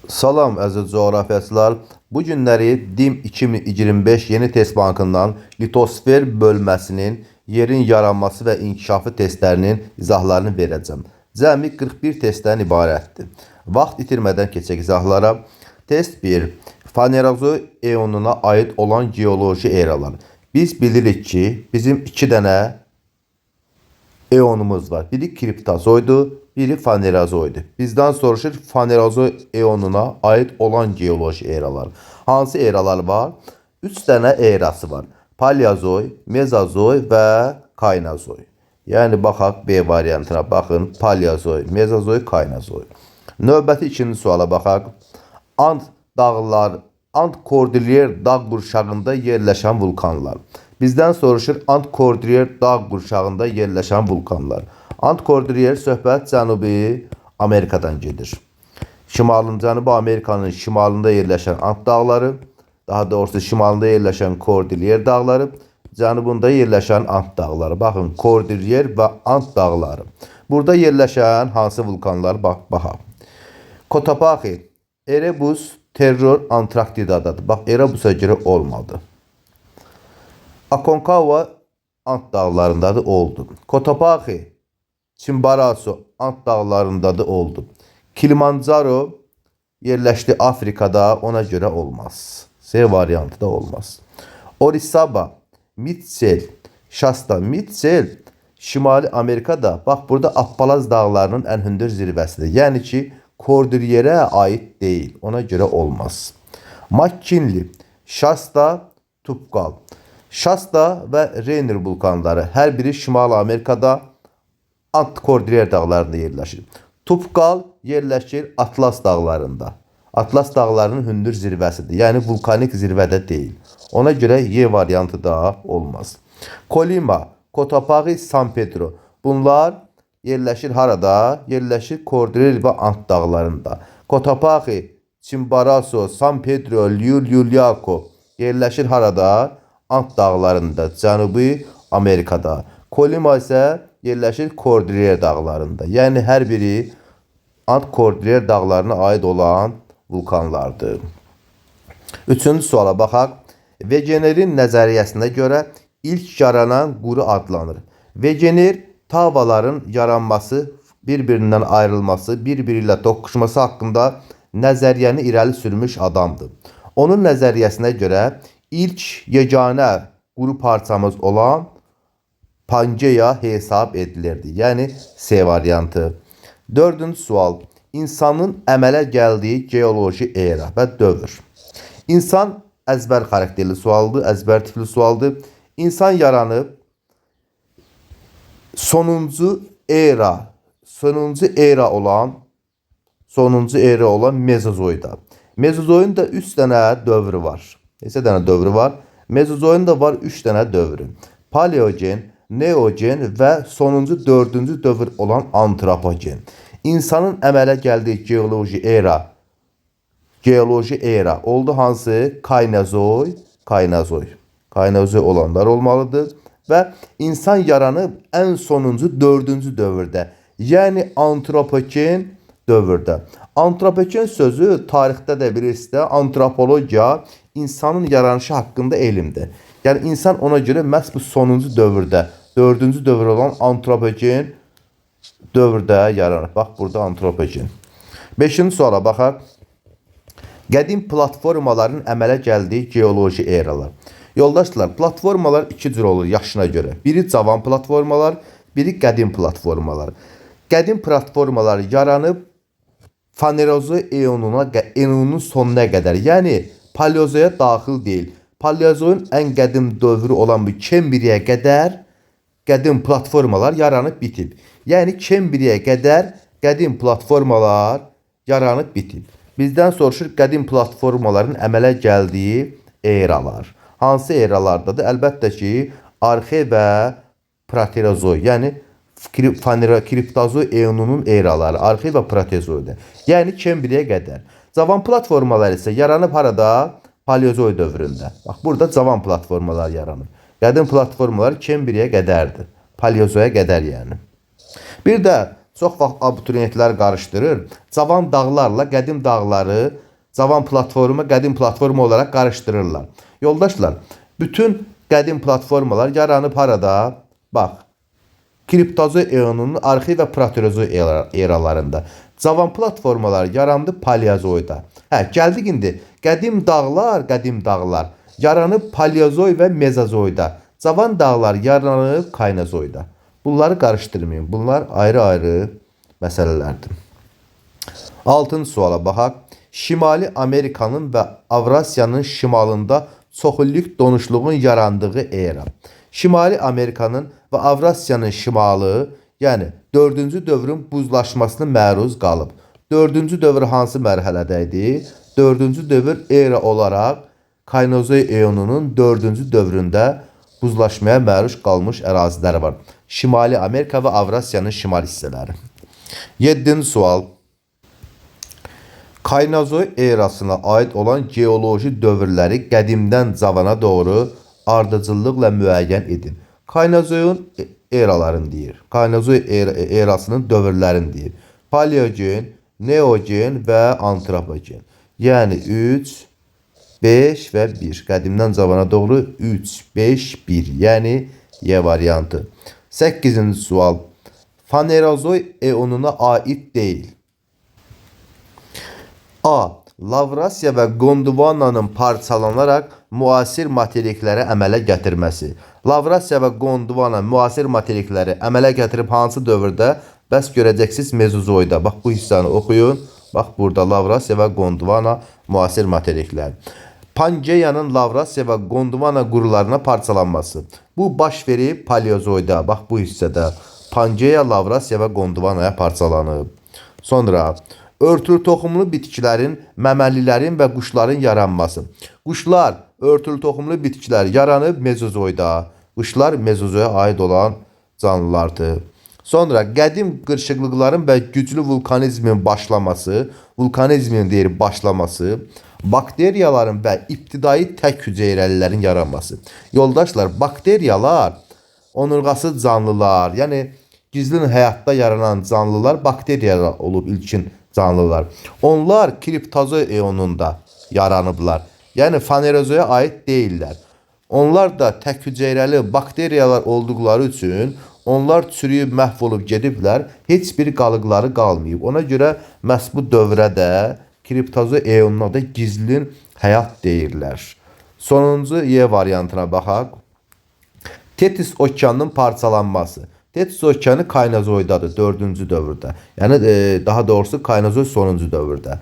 Salam əziz coğrafiyaçılar. Bu günləri DİM 2025 yeni test bankından litosfer bölməsinin yerin yaranması və inkişafı testlərinin izahlarını verəcəm. Cəmi 41 testdən ibarətdir. Vaxt itirmədən keçək izahlara. Test 1. Fanerozoy eonuna aid olan geoloji eralar. Biz bilirik ki, bizim iki dənə eonumuz var. Biri kriptozoydu, biri fanerozoydu. Bizdən soruşur fanerozoy eonuna aid olan geoloji eralar. Hansı eralar var? 3 dənə erası var. Paleozoy, mezozoy və kaynazoy. Yəni baxaq B variantına. Baxın, paleozoy, mezozoy, kaynazoy. Növbəti ikinci suala baxaq. Ant dağlar, Ant Kordilyer dağ qurşağında yerləşən vulkanlar. Bizdən soruşur Ant Kordilyer dağ qurşağında yerləşən vulkanlar. Ant Kordilyer söhbət Cənubi Amerikadan gedir. Şimalın, Cənubi Amerikanın şimalında yerləşən Ant dağları, daha doğrusu şimalında yerləşən Kordilyer dağları, cənubunda yerləşən Ant dağları. Baxın, Kordilyer və Ant dağları. Burada yerləşən hansı vulkanlar? Bax, baxaq. Cotopaxi, Erebus, Terror Antarktidadadır. Bax, Erebusa görə olmadı. Aconcagua Ant dağlarındadır, oldu. Cotopaxi, Chimborazo Ant dağlarındadır, oldu. Kilimanjaro yerləşdi Afrikada, ona görə olmaz. C variantı da olmaz. Orizaba, Mitchell, Shasta, Mitchell Şimali Amerikada, bax burada Appalaz dağlarının ən hündür zirvəsidir. Yəni ki, Kordilyerə aid deyil. Ona görə olmaz. McKinley, Shasta, Tupkal. Shasta və Rainier vulkanları hər biri Şimali Amerikada Ant Kordilyer dağlarında yerləşir. Tupkal yerləşir Atlas dağlarında. Atlas dağlarının hündür zirvəsidir. Yəni vulkanik zirvədə deyil. Ona görə Y variantı da olmaz. Colima, Cotopaxi, San Pedro. Bunlar yerləşir harada? Yerləşir Kordilyer və Ant dağlarında. Cotopaxi, Chimborazo, San Pedro, Llullaillaco yerləşir harada? Ant dağlarında, Cənubi Amerikada. Colima isə yerləşir Kordilyer dağlarında. Yəni hər biri Ant Kordilyer dağlarına aid olan vulkanlardır. Üçüncü suala baxaq. Wegenerin nəzəriyyəsinə görə ilk yaranan quru adlanır. Wegener tavaların yaranması, bir-birindən ayrılması, bir-biri ilə toqquşması haqqında nəzəriyyəni irəli sürmüş adamdır. Onun nəzəriyyəsinə görə ilk yeganə quru parçamız olan Pangeya hesab edilirdi. Yəni C variantı. Dördüncü sual. İnsanın əmələ gəldiyi geoloji era və dövr. İnsan əzbər xarakterli sualdır, əzbər tipli sualdır. İnsan yaranıb sonuncu era, sonuncu era olan sonuncu era olan Mezozoyda. Mezozoyun da 3 dənə dövrü var. Neçə dənə dövrü var? Mezozoyun da var 3 dənə dövrü. Paleogen, Neogen və sonuncu dördüncü dövr olan Antropogen. İnsanın əmələ gəldiyi geoloji era oldu hansı? Kaynazoy, kaynazoy. Kaynazoy olanlar olmalıdır və insan yaranıb ən sonuncu dördüncü dövrdə, yəni antropogen dövrdə. Antropogen sözü tarixdə də bilirsiniz də, antropologiya insanın yaranışı haqqında elmdir. Yəni insan ona görə məhz bu sonuncu dövrdə, dördüncü dövr olan antropogen dövrdə yaranır. Bax burada antropogen. Beşinci suala baxaq. Qədim platformaların əmələ gəldiyi geoloji eralar. Yoldaşlar, platformalar iki cür olur yaşına görə. Biri cavan platformalar, biri qədim platformalar. Qədim platformalar yaranıb Fanerozoy eonuna, eonunun sonuna qədər, yəni Paleozoya daxil deyil. Paleozoyun ən qədim dövrü olan bu Kembriyə qədər qədim platformalar yaranıb bitib. Yəni Kembriyə qədər qədim platformalar yaranıb bitib. Bizdən soruşur qədim platformaların əmələ gəldiyi eralar. Hansı eralardadır? Əlbəttə ki, Arxe və Proterozoy, yəni Kriptozoy eonunun eraları, Arxe və Proterozoyda. Yəni Kembriyə qədər. Cavan platformalar isə yaranıb harada? Paleozoy dövründə. Bax, burada cavan platformalar yaranıb. Qədim platformalar Kembriyə qədərdir. Paleozoya qədər yəni. Bir də Çox vaxt abituriyentlər qarışdırır. Cavan dağlarla qədim dağları, cavan platformu qədim platforma olaraq qarışdırırlar. Yoldaşlar, bütün qədim platformalar yaranıb harada? Bax, Kriptozoy eonunun arxi və proterozoy eralarında. Cavan platformalar yarandı paleozoyda. Hə, gəldik indi. Qədim dağlar yaranıb paleozoy və mezozoyda. Cavan dağlar yaranıb kaynozoyda. Bunları qarışdırmayın. Bunlar ayrı-ayrı məsələlərdir. 6-cı suala baxaq. Şimali Amerikanın və Avrasiyanın şimalında çoxillik donuşluğun yarandığı era. Şimali Amerikanın və Avrasiyanın şimalı, yəni 4-cü dövrün buzlaşmasına məruz qalıb. 4-cü dövr hansı mərhələdə idi? 4-cü dövr era olaraq Kaynozoy eonunun 4-cü dövründə buzlaşmaya məruz qalmış ərazilər var. Şimali Amerika və Avrasiyanın şimal hissələri. 7-ci sual. Kaynozoy erasına aid olan geoloji dövrləri qədimdən cavana doğru ardıcıllıqla müəyyən edin. Kaynozoyun eralarını deyir. Kaynozoy erasının dövrlərini deyir. Paleogen, Neogen və Antropogen. Yəni 3, 5 və 1. Qədimdən cavana doğru 3, 5, 1. Yəni Y variantı. 8-ci sual. Fanerozoy eonuna aid deyil. A. Lavrasiya və Gondvananın parçalanaraq müasir materikləri əmələ gətirməsi. Lavrasiya və Gondvana müasir materikləri əmələ gətirib hansı dövrdə? Bəs görəcəksiniz Mezozoyda. Bax bu hissəni oxuyun. Bax burada Lavrasiya və Gondvana müasir materiklər. Pangeyanın Lavrasiya və Gondvana qurularına parçalanması. Bu baş verib Paleozoyda. Bax bu hissədə Pangeya, Lavrasiya və Gondvanaya parçalanıb. Sonra örtülü toxumlu bitkilərin, məməlilərin və quşların yaranması. Quşlar, örtülü toxumlu bitkilər yaranıb Mezozoyda. Quşlar Mezozoya aid olan canlılardır. Sonra qədim qırışıqlıqların və güclü vulkanizmin başlaması, vulkanizmin deyir başlaması, bakteriyaların və ibtidai tək hüceyrəlilərin yaranması. Yoldaşlar, bakteriyalar onurğasız canlılar, yəni gizlin həyatda yaranan canlılar bakteriyalar olub ilkin canlılar. Onlar kriptozoy eonunda yaranıblar. Yəni fanerozoya aid deyillər. Onlar da tək hüceyrəli bakteriyalar olduqları üçün onlar çürüyüb məhv olub gediblər. Heç bir qalıqları qalmayıb. Ona görə məhz bu dövrə də kriptozoy eonuna da gizlin həyat deyirlər. Sonuncu Y variantına baxaq. Tetis okeanının parçalanması. Tetis okeanı kaynozoydadır 4-cü dövrdə. Yəni daha doğrusu kaynozoy sonuncu dövrdə.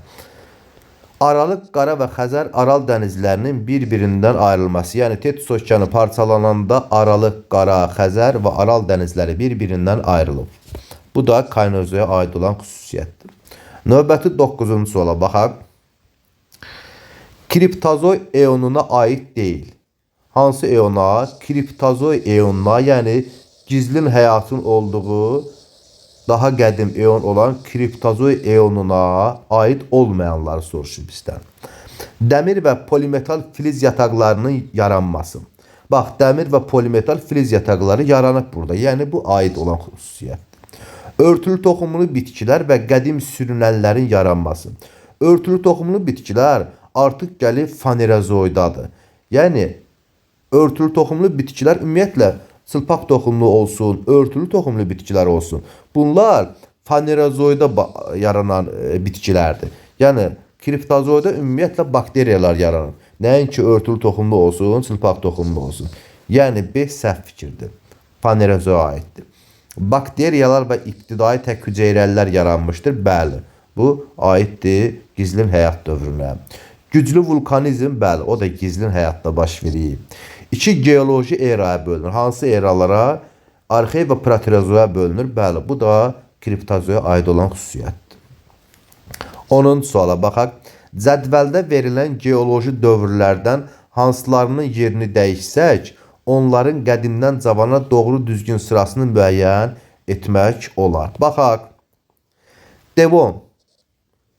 Aralıq, Qara və Xəzər Aral dənizlərinin bir-birindən ayrılması. Yəni Tetis okeanı parçalananda Aralıq, Qara, Xəzər və Aral dənizləri bir-birindən ayrılıb. Bu da kaynozoya aid olan xüsusiyyətdir. Növbəti 9-cu suala baxaq. Kriptozoy eonuna aid deyil. Hansı eona? Kriptozoy eonuna, yəni gizlin həyatın olduğu daha qədim eon olan kriptozoy eonuna aid olmayanları soruşur bizdən. Dəmir və polimetal filiz yataqlarının yaranması. Bax, dəmir və polimetal filiz yataqları yaranıb burada. Yəni bu aid olan xüsusiyyətdir. Örtülü toxumlu bitkilər və qədim sürünənlərin yaranması. Örtülü toxumlu bitkilər artıq gəlib fanerozoydadır. Yəni örtülü toxumlu bitkilər ümumiyyətlə çılpaq toxumlu olsun, örtülü toxumlu bitkilər olsun. Bunlar fanerozoyda yaranan bitkilərdir. Yəni kriptozoyda ümumiyyətlə bakteriyalar yaranır. Nəinki örtülü toxumlu olsun, çılpaq toxumlu olsun. Yəni B səhv fikirdir. Fanerozoya aiddir. Bakteriyalar və ibtidai tək hüceyrəlilər yaranmışdır. Bəli, bu aiddir gizlin həyat dövrünə. Güclü vulkanizm, bəli, o da gizlin həyatda baş verib. İki geoloji eraya bölünür. Hansı eralara? Arxey və proterozoya bölünür. Bəli, bu da kriptozoya aid olan xüsusiyyətdir. 10-cu suala baxaq. Cədvəldə verilən geoloji dövrlərdən hansılarının yerini dəyişsək, onların qədimdən cavana doğru düzgün sırasını müəyyən etmək olar. Baxaq. Devon,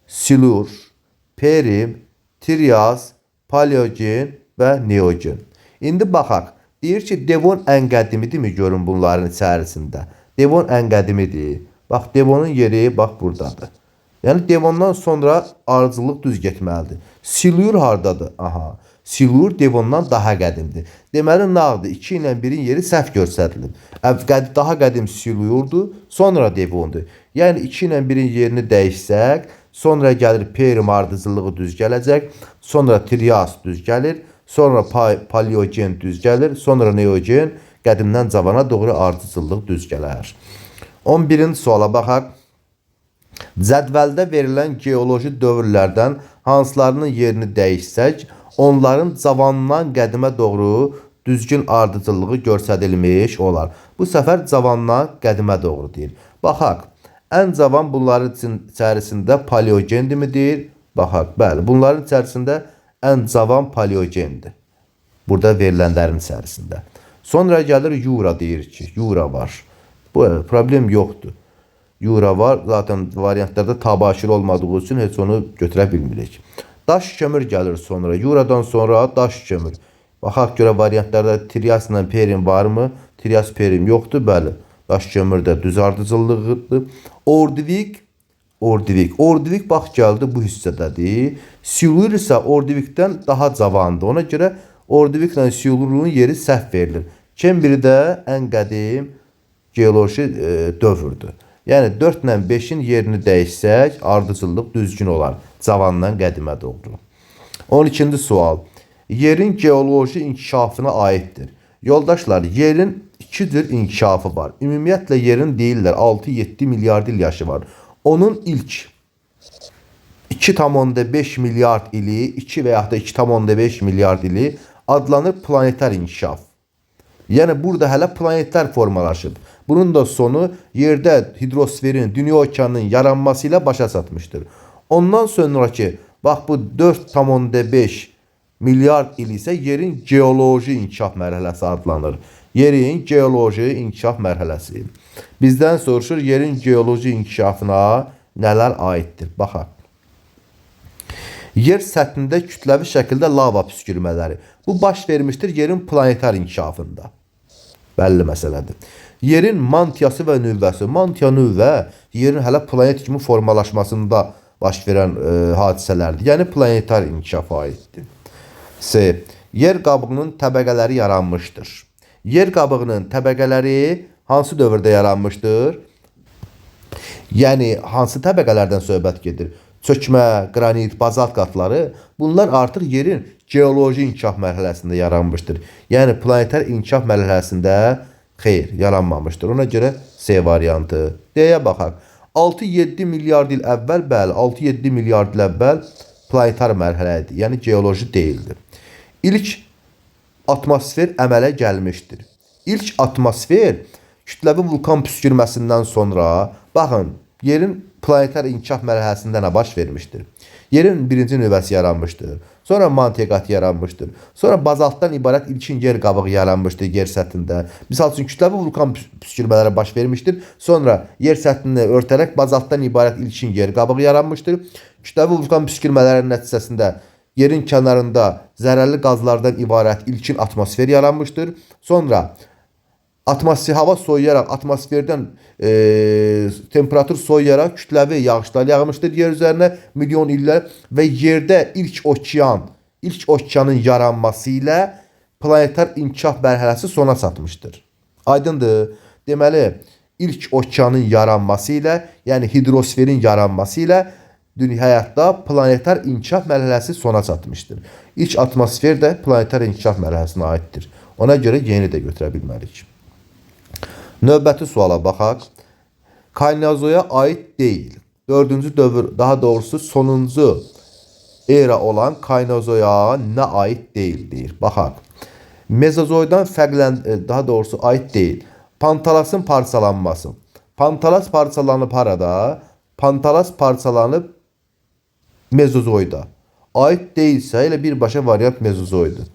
Silur, Perim, Trias, Paleogen və Neogen. İndi baxaq. Deyir ki, Devon ən qədimidirmi görün bunların içərisində? Devon ən qədimidir. Bax, Devonun yeri bax buradadır. Yəni Devondan sonra ardıcıllıq düz getməlidir. Silur hardadır? Aha. Silur Devondan daha qədimdir. Deməli nağdır. 2 ilə 1-in yeri səhv göstərilib. Daha qədim Silurdur, sonra Devondur. Yəni 2 ilə 1-in yerini dəyişsək, sonra gəlir Perm ardıcıllığı düz gələcək, sonra Trias düz gəlir, sonra Paleogen düz gəlir, sonra Neogen, qədimdən cavana doğru ardıcıllıq düz gələr. 11-ci suala baxaq. Cədvəldə verilən geoloji dövrlərdən hansılarının yerini dəyişsək, onların cavandan qədimə doğru düzgün ardıcıllığı göstərilmiş olar. Bu səfər cavandan qədimə doğru deyir. Baxaq. Ən cavan bunların içərisində paleogendirmi deyir? Baxaq. Bəli, bunların içərisində ən cavan paleogendir. Burada verilənlərin içərisində. Sonra gəlir Yura deyir ki, Yura var. Bu problem yoxdur. Yura var. Zaten variantlarda tabaşir olmadığı üçün heç onu götürə bilmirik. Daş kömür gəlir sonra. Yuradan sonra daş kömür. Baxaq görə variantlarda Trias ilə Perim varmı? Trias Perim yoxdur. Bəli. Daş kömür də düz ardıcıllığıdır. Ordivik. Ordivik. Ordivik bax gəldi bu hissədədir. Silur isə Ordivikdən daha cavandır. Ona görə Ordiviklə Silurun yeri səhv verilir. Kembri də ən qədim geoloji dövrdür. Yəni 4 ilə 5-in yerini dəyişsək, ardıcıllıq düzgün olar. Cavandan qədimə doğru. 12-ci sual. Yerin geoloji inkişafına aiddir. Yoldaşlar, yerin iki cür inkişafı var. Ümumiyyətlə yerin deyirlər 6-7 milyard il yaşı var. Onun ilk 2,5 milyard ili, 2 və yaxud da 2,5 milyard ili adlanır planetar inkişaf. Yəni burada hələ planetlər formalaşıb. Bunun da sonu yerdə hidrosferin, dünya okeanının yaranması ilə başa çatmışdır. Ondan sonraki bax bu 4,5 milyard il isə yerin geoloji inkişaf mərhələsi adlanır. Yerin geoloji inkişaf mərhələsi. Bizdən soruşur yerin geoloji inkişafına nələr aiddir? Baxaq. Yer səthində kütləvi şəkildə lava püskürmələri. Bu baş vermişdir yerin planetar inkişafında. Bəlli məsələdir. Yerin mantiyası və nüvəsi. Mantiya nüvə yerin hələ planet kimi formalaşmasında baş verən hadisələrdir. Yəni planetar inkişafa aiddir. C. Yer qabığının təbəqələri yaranmışdır. Yer qabığının təbəqələri hansı dövrdə yaranmışdır? Yəni hansı təbəqələrdən söhbət gedir? Çökmə, qranit, bazalt qatları, bunlar artıq yerin geoloji inkişaf mərhələsində yaranmışdır. Yəni planetar inkişaf mərhələsində xeyr, yaranmamışdır. Ona görə C variantı. D-yə baxaq. 6-7 milyard il əvvəl, bəli, 6-7 milyard il əvvəl planetar mərhələ idi. Yəni geoloji deyildi. İlk atmosfer əmələ gəlmişdir. İlk atmosfer kütləvi vulkan püskürməsindən sonra, baxın, yerin planetar inkişaf mərhələsində nə baş vermişdir? Yerin birinci nüvəsi yaranmışdır. Sonra mantiya qatı yaranmışdır. Sonra bazaltdan ibarət ilkin yer qabığı yaranmışdır yer səthində. Misal üçün kütləvi vulkan püskürmələri baş vermişdir. Sonra yer səthini örtərək bazaltdan ibarət ilkin yer qabığı yaranmışdır. Kütləvi vulkan püskürmələrinin nəticəsində yerin kənarında zərərli qazlardan ibarət ilkin atmosfer yaranmışdır. Sonra atmosfer hava soyuyaraq, atmosferdən temperatur soyuyaraq kütləvi yağışlar yağmışdır yer üzərinə milyon illər və yerdə ilk okean, ilk okeanın yaranması ilə planetar inkişaf mərhələsi sona çatmışdır. Aydındır? Deməli, ilk okeanın yaranması ilə, yəni hidrosferin yaranması ilə dünya həyatda planetar inkişaf mərhələsi sona çatmışdır. İlk atmosfer də planetar inkişaf mərhələsinə aiddir. Ona görə yeni də götürə bilmərik. Növbəti suala baxaq. Kaynazoya aid deyil. Dördüncü dövr, daha doğrusu sonuncu era olan Kaynazoya nə aid deyil deyir. Baxaq. Mezozoydan fərqlən, daha doğrusu aid deyil. Pantalasın parçalanması. Pantalas parçalanıb harada? Pantalas parçalanıb Mezozoyda. Aid deyilsə elə birbaşa variant Mezozoydur.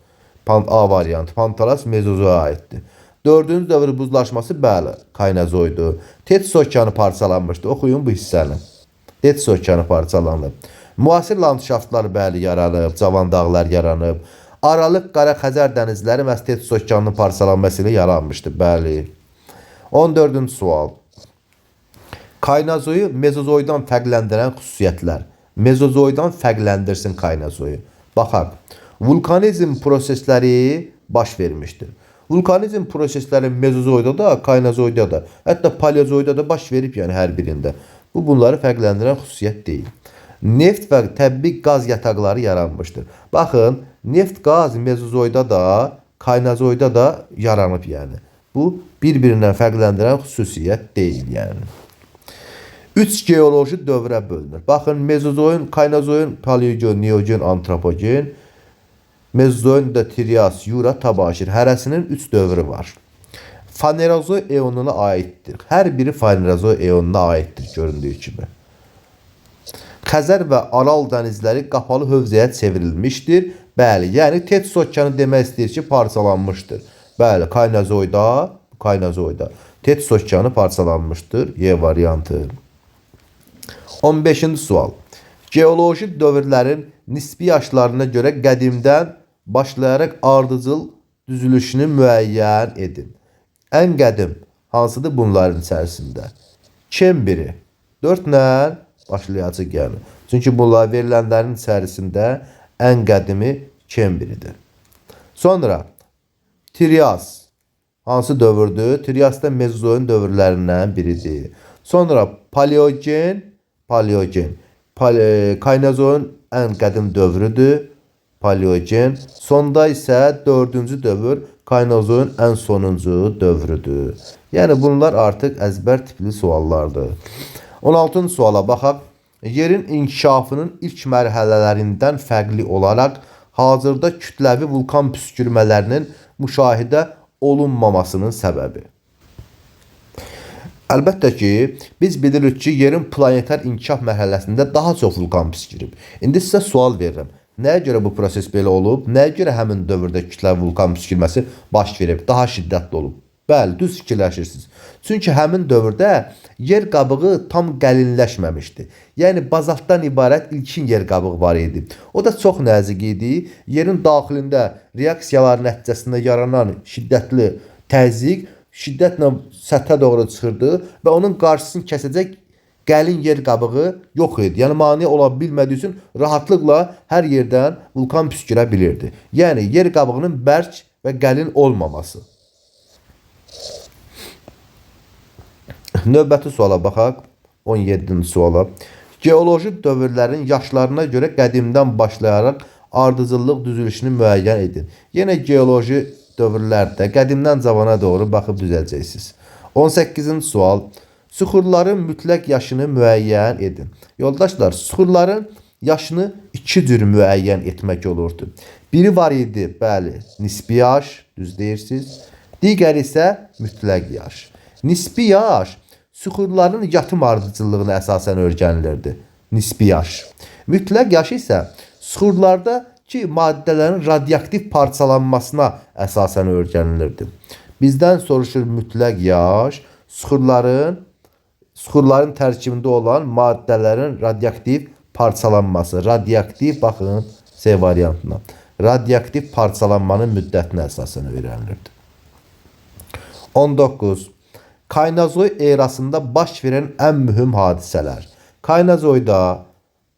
A variantı. Pantalas Mezozoya aiddir. Dördüncü dövr buzlaşması bəli, Kaynazoydur. Tetis okeanı parçalanmışdı. Oxuyun bu hissəni. Tetis okeanı parçalanıb. Müasir landşaftlar bəli yaranıb, cavan dağlar yaranıb. Aralıq Qara Xəzər dənizləri məhz Tetis okeanının parçalanması ilə yaranmışdı. Bəli. 14-cü sual. Kaynazoyu mezozoydan fərqləndirən xüsusiyyətlər. Mezozoydan fərqləndirsin kaynazoyu. Baxaq. Vulkanizm prosesləri baş vermişdir. Vulkanizm prosesləri mezozoyda da, kaynazoyda da, hətta paleozoyda da baş verib, yəni hər birində. Bu bunları fərqləndirən xüsusiyyət deyil. Neft və təbii qaz yataqları yaranmışdır. Baxın, neft qaz mezozoyda da, kaynazoyda da yaranıb yəni. Bu bir-birindən fərqləndirən xüsusiyyət deyil yəni. 3 geoloji dövrə bölünür. Baxın, mezozoyun, kaynazoyun, paleogen, neogen, antropogen, mezozoyun da Trias, Yura, Tabaşir. Hərəsinin 3 dövrü var. Fanerozoy eonuna aiddir. Hər biri Fanerozoy eonuna aiddir göründüyü kimi. Xəzər və Aral dənizləri qapalı hövzəyə çevrilmişdir. Bəli, yəni Tetis okeanı demək istəyir ki, parçalanmışdır. Bəli, kaynazoyda Tetis okeanı parçalanmışdır. Y variantı. 15-ci sual. Geoloji dövrlərin nisbi yaşlarına görə qədimdən başlayaraq ardıcıl düzülüşünü müəyyən edin. Ən qədim hansıdır bunların içərisində? Kembri. 4 ilə başlayacaq yəni. Çünki bunlar verilənlərin içərisində ən qədimi Kembridir. Sonra Trias hansı dövrdür? Trias da mezozoyun dövrlərindən biridir. Sonra Paleogen, Kaynazoyun ən qədim dövrüdür. Paleogen. Sonda isə 4-cü dövr Kaynazoyun ən sonuncu dövrüdür. Yəni bunlar artıq əzbər tipli suallardır. 16-cı suala baxaq. Yerin inkişafının ilk mərhələlərindən fərqli olaraq hazırda kütləvi vulkan püskürmələrinin müşahidə olunmamasının səbəbi. Əlbəttə ki, biz bilirik ki, yerin planetar inkişaf mərhələsində daha çox vulkan püskürüb. İndi sizə sual verirəm. Nəyə görə bu proses belə olub? Nəyə görə həmin dövrdə kütləvi vulkan püskürməsi baş verib, daha şiddətli olub? Bəli, düz fikirləşirsiniz. Çünki həmin dövrdə yer qabığı tam qəlinləşməmişdi. Yəni bazaltdan ibarət ilkin yer qabığı var idi. O da çox nazik idi. Yerin daxilində reaksiyalar nəticəsində yaranan şiddətli təzyiq şiddətlə səthə doğru çıxırdı və onun qarşısını kəsəcək qəlin yer qabığı yox idi. Yəni mane ola bilmədiyi üçün rahatlıqla hər yerdən vulkan püskürə bilirdi. Yəni yer qabığının bərk və qəlin olmaması. Növbəti suala baxaq. 17-ci suala. Geoloji dövrlərin yaşlarına görə qədimdən başlayaraq ardıcıllıq düzülüşünü müəyyən edin. Yenə geoloji dövrlərdə qədimdən cavana doğru baxıb düzələcəksiniz. 18-ci sual. Süxurların mütləq yaşını müəyyən edin. Yoldaşlar, süxurların yaşını iki cür müəyyən etmək olurdu. Biri var idi, bəli, nisbi yaş, düz deyirsiniz. Digəri isə mütləq yaş. Nisbi yaş süxurların yatım ardıcıllığına əsasən öyrənilirdi. Nisbi yaş. Mütləq yaş isə süxurlardakı maddələrin radioaktiv parçalanmasına əsasən öyrənilirdi. Bizdən soruşur mütləq yaş, süxurların tərkibində olan maddələrin radioaktiv parçalanması. Radioaktiv, baxın C variantına. Radioaktiv parçalanmanın müddətinə əsasən öyrənilirdi. 19. Kaynazoy erasında baş verən ən mühüm hadisələr. Kaynazoyda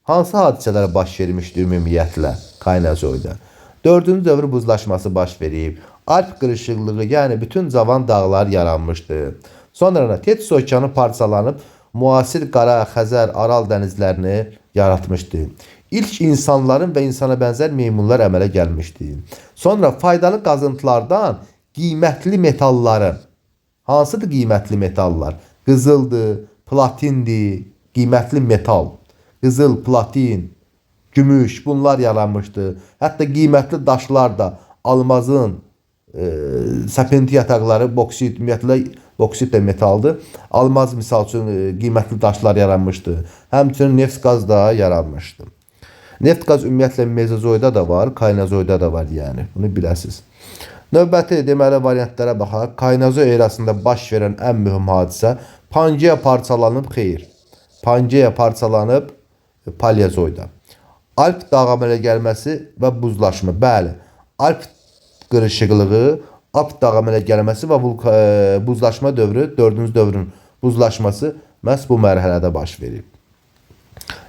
hansı hadisələr baş vermişdi ümumiyyətlə Kaynazoyda? 4-cü dövr buzlaşması baş verib. Alp qırışıqlığı, yəni bütün cavan dağlar yaranmışdı. Sonra Tetis okeanı parçalanıb müasir Qara, Xəzər, Aral dənizlərini yaratmışdı. İlk insanların və insana bənzər meymunlar əmələ gəlmişdi. Sonra faydalı qazıntılardan qiymətli metalların, hansıdır qiymətli metallar? Qızıldır, platindir, qiymətli metal. Qızıl, platin, gümüş, bunlar yaranmışdı. Hətta qiymətli daşlar da, almazın, səpinti yataqları, boksit, ümumiyyətlə boksit də metaldır. Almaz misal üçün qiymətli daşlar yaranmışdı. Həmçinin neft qaz da yaranmışdı. Neft qaz ümumiyyətlə mezozoyda da var, kaynazoyda da var yəni. Bunu biləsiniz. Növbəti deməli variantlara baxaq. Kaynazoy erasında baş verən ən mühüm hadisə Pangea parçalanıb, xeyr. Pangea parçalanıb Paleozoyda. Alp dağı əmələ gəlməsi və buzlaşma. Bəli, Alp qırışıqlığı, Alp dağı əmələ gəlməsi və buzlaşma dövrü, 4-cü dövrün buzlaşması məhz bu mərhələdə baş verib.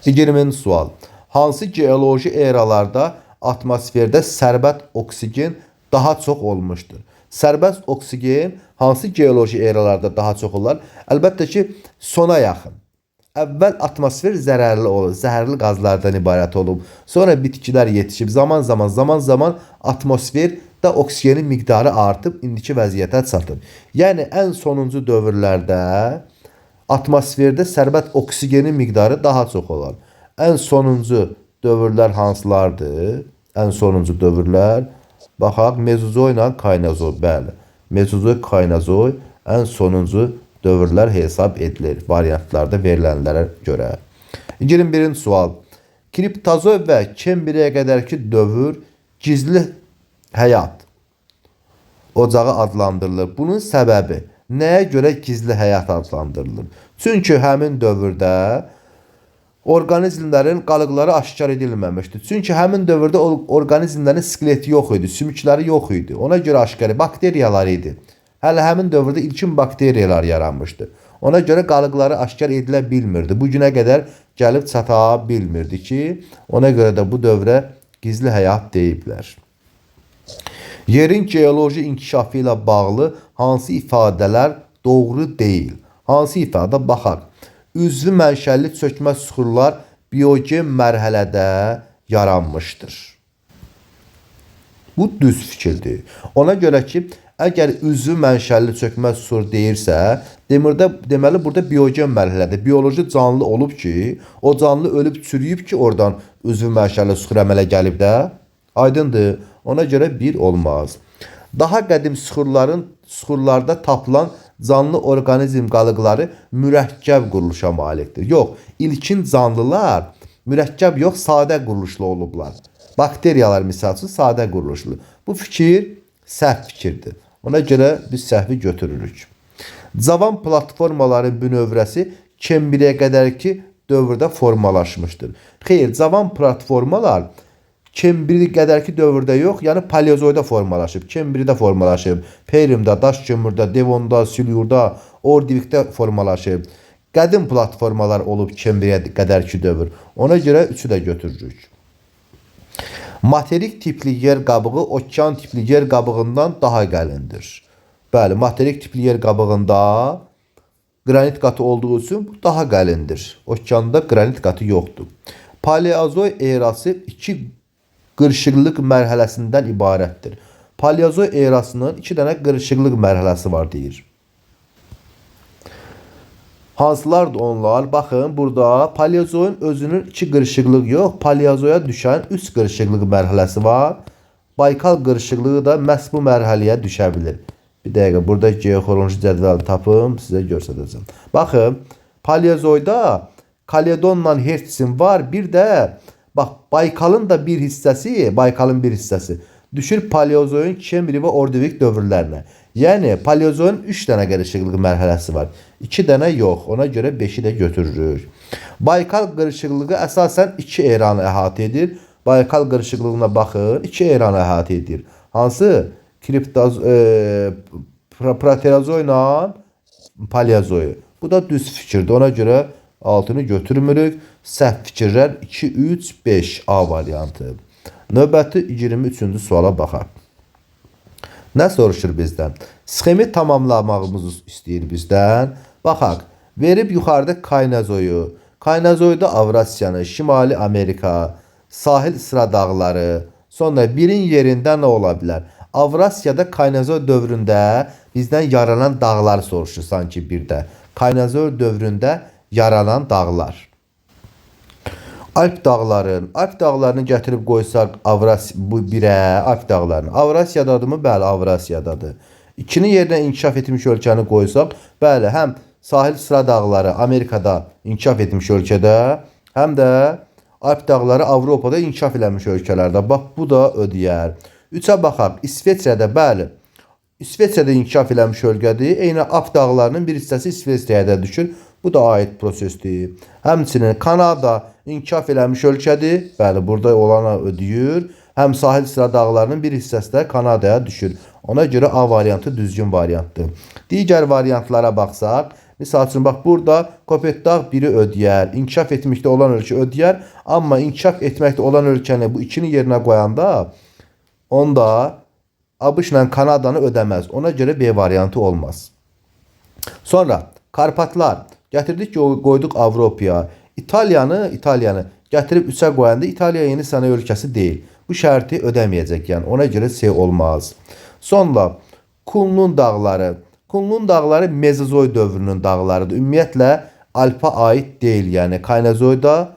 20-ci sual. Hansı geoloji eralarda atmosferdə sərbəst oksigen daha çox olmuşdur? Sərbəst oksigen hansı geoloji eralarda daha çox olar? Əlbəttə ki, sona yaxın. Əvvəl atmosfer zərərli olur, zəhərli qazlardan ibarət olub. Sonra bitkilər yetişib, zaman zaman atmosferdə oksigenin miqdarı artıb, indiki vəziyyətə çatıb. Yəni ən sonuncu dövrlərdə atmosferdə sərbəst oksigenin miqdarı daha çox olar. Ən sonuncu dövrlər hansılardır? Ən sonuncu dövrlər, baxaq, Mezozoy ilə Kaynozoy, bəli. Mezozoy, Kaynozoy ən sonuncu dövrlər hesab edilir variantlarda verilənlərə görə. 21-ci sual. Kriptozoy və Kembriyə qədərki dövr gizli həyat ocağı adlandırılır. Bunun səbəbi nəyə görə gizli həyat adlandırılır? Çünki həmin dövrdə orqanizmlərin qalıqları aşkar edilməmişdi. Çünki həmin dövrdə orqanizmlərin skeleti yox idi, sümükləri yox idi. Ona görə aşkar bakteriyalar idi. Hələ həmin dövrdə ilkin bakteriyalar yaranmışdı. Ona görə qalıqları aşkar edilə bilmirdi. Bu günə qədər gəlib çata bilmirdi ki, ona görə də bu dövrə gizli həyat deyiblər. Yerin geoloji inkişafı ilə bağlı hansı ifadələr doğru deyil? Hansı ifadə? Baxaq. Üzvü mənşəli çökmə süxurlar biogen mərhələdə yaranmışdır. Bu düz fikirdir. Ona görə ki, əgər üzvü mənşəli çökmə süxur deyirsə, deməli burada biogen mərhələdə bioloji canlı olub ki, o canlı ölüb çürüyüb ki, oradan üzvü mənşəli süxur əmələ gəlib də. Aydındır. Ona görə bir olmaz. Daha qədim süxurlarda tapılan canlı orqanizm qalıqları mürəkkəb quruluşa malikdir. Yox, ilkin canlılar mürəkkəb yox, sadə quruluşlu olublar. Bakteriyalar misal üçün sadə quruluşlu. Bu fikir səhv fikirdir. Ona görə biz səhvi götürürük. Cavan platformaların bünövrəsi Kembriyə qədərki dövrdə formalaşmışdır. Xeyr, cavan platformalar Kembri qədərki dövrdə yox, yəni Paleozoyda formalaşıb, Kembridə formalaşıb, Perimdə, Daşkömürdə, Devonda, Silurda, Ordivikdə formalaşıb. Qədim platformalar olub Kembriyə qədərki dövr. Ona görə üçü də götürürük. Materik tipli yer qabığı okean tipli yer qabığından daha qəlindir. Bəli, materik tipli yer qabığında qranit qatı olduğu üçün bu daha qəlindir. Okeanda qranit qatı yoxdur. Paleozoy erası iki qırışıqlıq mərhələsindən ibarətdir. Paleozoy erasının iki dənə qırışıqlıq mərhələsi var deyir. Hansılardır onlar? Baxın, burada paleozoyun özünün iki qırışıqlıq yox, paleozoya düşən üç qırışıqlıq mərhələsi var. Baykal qırışıqlığı da məhz bu mərhələyə düşə bilir. Bir dəqiqə, burada geoxronoloji cədvəli tapım, sizə göstərəcəm. Baxın, paleozoyda Kaledonla Hertzin var, bir də bax, Baykalın da bir hissəsi, Baykalın bir hissəsi düşür Paleozoyun Kembri və Ordovik dövrlərinə. Yəni Paleozoyun 3 dənə qırışıqlıq mərhələsi var. 2 dənə yox. Ona görə 5-i də götürürük. Baykal qırışıqlığı əsasən 2 eranı əhatə edir. Baykal qırışıqlığına baxın, 2 eranı əhatə edir. Hansı? Proterozoyla Paleozoyu. Bu da düz fikirdir. Ona görə altını götürmürük. Səhv fikirlər 2, 3, 5 A variantı. Növbəti 23-cü suala baxaq. Nə soruşur bizdən? Sxemi tamamlamağımızı istəyir bizdən. Baxaq. Verib yuxarıda Kaynozoyu. Kaynozoyda Avrasiyanı, Şimali Amerika, sahil sıra dağları. Sonra birin yerində nə ola bilər? Avrasiyada Kaynozoy dövründə bizdən yaranan dağlar soruşur sanki bir də. Kaynozoy dövründə yaranan dağlar. Alp dağları. Alp dağlarını gətirib qoysaq Avrasiya bu birə, Alp dağlarını. Avrasiyadadırmı? Bəli, Avrasiyadadır. 2-nin yerinə inkişaf etmiş ölkəni qoysaq, bəli, həm sahil sıra dağları Amerikada inkişaf etmiş ölkədə, həm də Alp dağları Avropada inkişaf eləmiş ölkələrdə. Bax, bu da ödəyər. 3-ə baxaq. İsveçrədə, bəli. İsveçrədə inkişaf eləmiş ölkədir. Eyni Alp dağlarının bir hissəsi İsveçrəyə də düşür. Bu da aid prosesdir. Həmçinin Kanada inkişaf eləmiş ölkədir. Bəli, burada olana ödəyir. Həm sahil sıra dağlarının bir hissəsi də Kanadaya düşür. Ona görə A variantı düzgün variantdır. Digər variantlara baxsaq, Misal üçün, bax, burada Kopetdağ 1-i ödəyər, inkişaf etməkdə olan ölkə ödəyər, amma inkişaf etməkdə olan ölkəni bu 2-nin yerinə qoyanda, onda ABŞ-la Kanadanı ödəməz. Ona görə B variantı olmaz. Sonra Karpatlar gətirdik ki, qoyduq Avropaya. İtaliyanı gətirib 3-ə qoyanda İtaliya yeni sənaye ölkəsi deyil. Bu şərti ödəməyəcək, yəni ona görə C olmaz. Sonra Kunlun dağları. Kunlun dağları Mezozoy dövrünün dağlarıdır. Ümumiyyətlə Alpa aid deyil, yəni Kaynazoyda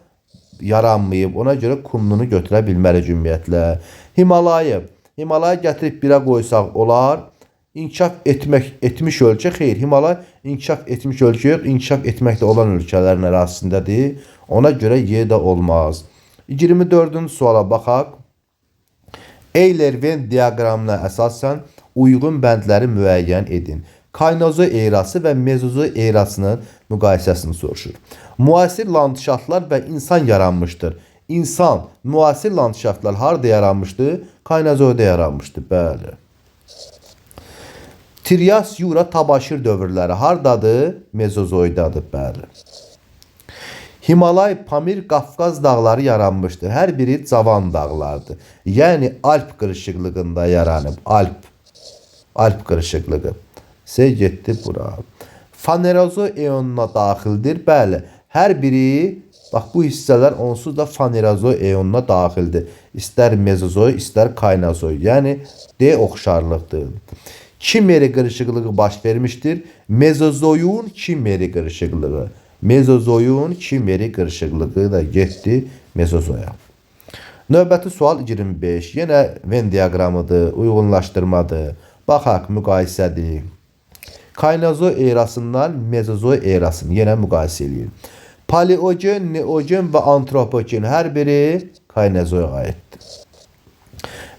yaranmayıb. Ona görə Kunlunu götürə bilmərik ümumiyyətlə. Himalayı. Himalayı gətirib 1-ə qoysaq olar. İnkişaf etmiş ölkə, xeyr, Himalay inkişaf etmiş ölkə yox, inkişaf etməkdə olan ölkələrin ərazisindədir. Ona görə Y də olmaz. 24-cü suala baxaq. Euler-Venn diaqramına əsasən uyğun bəndləri müəyyən edin. Kaynazoy erası və Mezozoy erasının müqayisəsini soruşur. Müasir landşaftlar və insan yaranmışdır. İnsan, müasir landşaftlar harada yaranmışdı? Kaynazoyda yaranmışdı, bəli. Trias, Yura, Tabaşir dövrləri hardadır? Mezozoydadır, bəli. Himalay, Pamir, Qafqaz dağları yaranmışdır. Hər biri cavan dağlardır. Yəni Alp qırışıqlığında yaranıb. Alp qırışıqlığı. C getdi bura. Fanerozoy eonuna daxildir. Bəli, hər biri, bax bu hissələr onsuz da Fanerozoy eonuna daxildir. İstər Mezozoy, istər Kaynazoy. Yəni D oxşarlıqdır. Kimeri qırışıqlığı baş vermişdir. Mezozoyun Kimeri qırışıqlığı. Mezozoyun Kimeri qırışıqlığı da getdi Mezozoya. Növbəti sual 25. Yenə Venn diaqramıdır, uyğunlaşdırmadır. Baxaq, müqayisədir. Kaynazoy erasından Mezozoy erasını yenə müqayisə eləyir. Paleogen, Neogen və Antropogen hər biri Kaynazoya aiddir.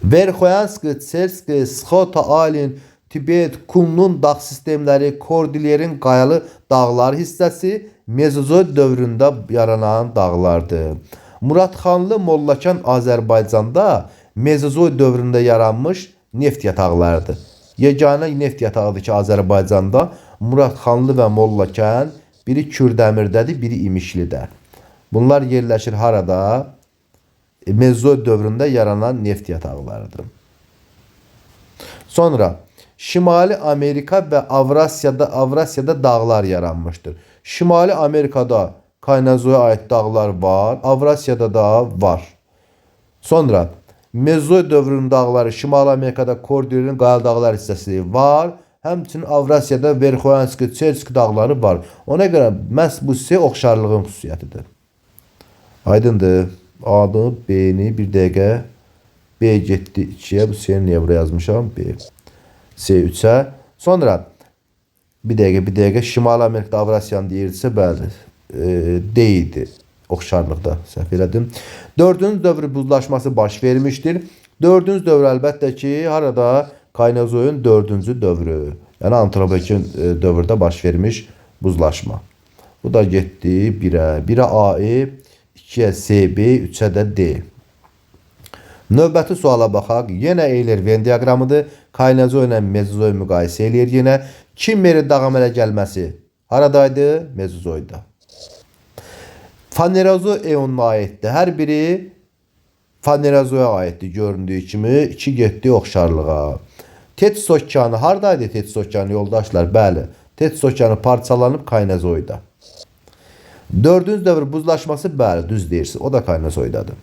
Verxoyanski, Tserski, Sxota, Alin, Tibet, Kunlun dağ sistemləri, Kordilyerin qayalı dağlar hissəsi Mezozoy dövründə yaranan dağlardır. Muradxanlı Mollakan Azərbaycanda Mezozoy dövründə yaranmış neft yataqlarıdır. Yeganə neft yatağıdır ki, Azərbaycanda Muradxanlı və Mollakən, biri Kürdəmirdədir, biri İmişlidə. Bunlar yerləşir harada? Mezozoy dövründə yaranan neft yataqlarıdır. Sonra Şimali Amerika və Avrasiyada dağlar yaranmışdır. Şimali Amerikada Kaynazoya aid dağlar var, Avrasiyada da var. Sonra Mezozoy dövrünün dağları Şimali Amerikada Kordilyerin qayalı dağlar hissəsi var. Həmçinin Avrasiyada Verxoyanski, Çerski dağları var. Ona görə məhz bu C oxşarlığın xüsusiyyətidir. Aydındır. A-nı, B-ni bir dəqiqə. B getdi 2-yə. Bu C-ni niyə buraya yazmışam? B. C 3-ə. Sonra bir dəqiqə. Şimali Amerikada Avrasiyanı deyirdisə, bəli, D idi. Oxşarlıqda səhv elədim. Dördüncü dövrü buzlaşması baş vermişdir. Dördüncü dövr əlbəttə ki, harada? Kaynazoyun dördüncü dövrü. Yəni antropogen dövrdə baş vermiş buzlaşma. Bu da getdi 1-ə. 1-ə AE, 2-yə CB, 3-ə də D. Növbəti suala baxaq. Yenə Euler-Venn diaqramıdır. Kaynazoy ilə Mezozoy müqayisə eləyir yenə. Kimmeri dağ əmələ gəlməsi haradaydı? Mezozoyda. Fanerozoy eonuna aiddir. Hər biri Fanerozoya aiddir göründüyü kimi. 2 getdi oxşarlığa. Tetis okeanı haradaydı Tetis okeanı yoldaşlar? Bəli. Tetis okeanı parçalanıb Kaynazoyda. Dördüncü dövr buzlaşması, bəli, düz deyirsiniz. O da Kaynazoydadır.